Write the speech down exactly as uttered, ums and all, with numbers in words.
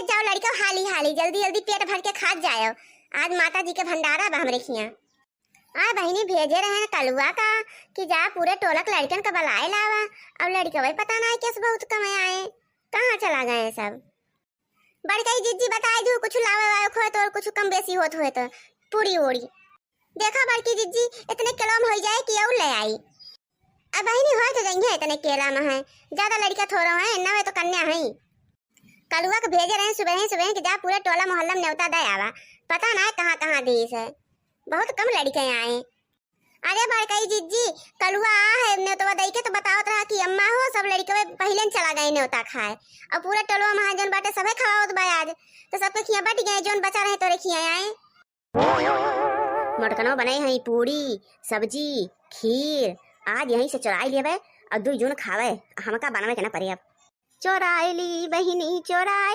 जाओ लड़िका, हाली हाली जल्दी जल्दी पेट भर के खात जाओ। आज माता जी के भंडारा बा हमरे खिया। आ बहिनी, भेजे रहे न कलुआ का कि जा पूरे टोलक लड़िकन का बलाए लावा। अब लड़िकवे पता नाहीं केस बहुत कम आए, कहाँ चला गए सब। बड़कई जिज्जी बताए दू, कुछ लावे वावे होए तो और कुछ कम बेसी होत होए तो पूरी ओड़ी। देखा बड़की जिज्जी, इतने केलवा में होइ जाए कि और ले आई। अब बहिनी होए तो जइहे इतने केला में है, ज्यादा लड़िका थोड़ो है, नवे तो कन्या है। कलुआ के भेजे रहे सुबह सुबह कि जा पूरे टोला मोहल्ला में नेवता दे आवा, पता ना कहाँ कहाँ दीस है, बहुत कम लड़िके आए। अरे बड़कई जिज्जी, कलुआ आ है नेवतवा दई के तो बतावत रहा कि अम्मा हो सब लड़िकवे पहिले न चला गए नेवता खाए, और पूरा टोलवा में जौन बाटे सभे खवावत बा आज, तो सबके खिया बट गए, जौन बचा रहे तोरे खिया आए। मोटकनो बने हैं पूरी, सब्जी, खीर, आज यहीं से चुराई लेबे और दुई जून खावे, हमका बनवे के ना पड़े अब। चोराई ली बहिनी, चोराई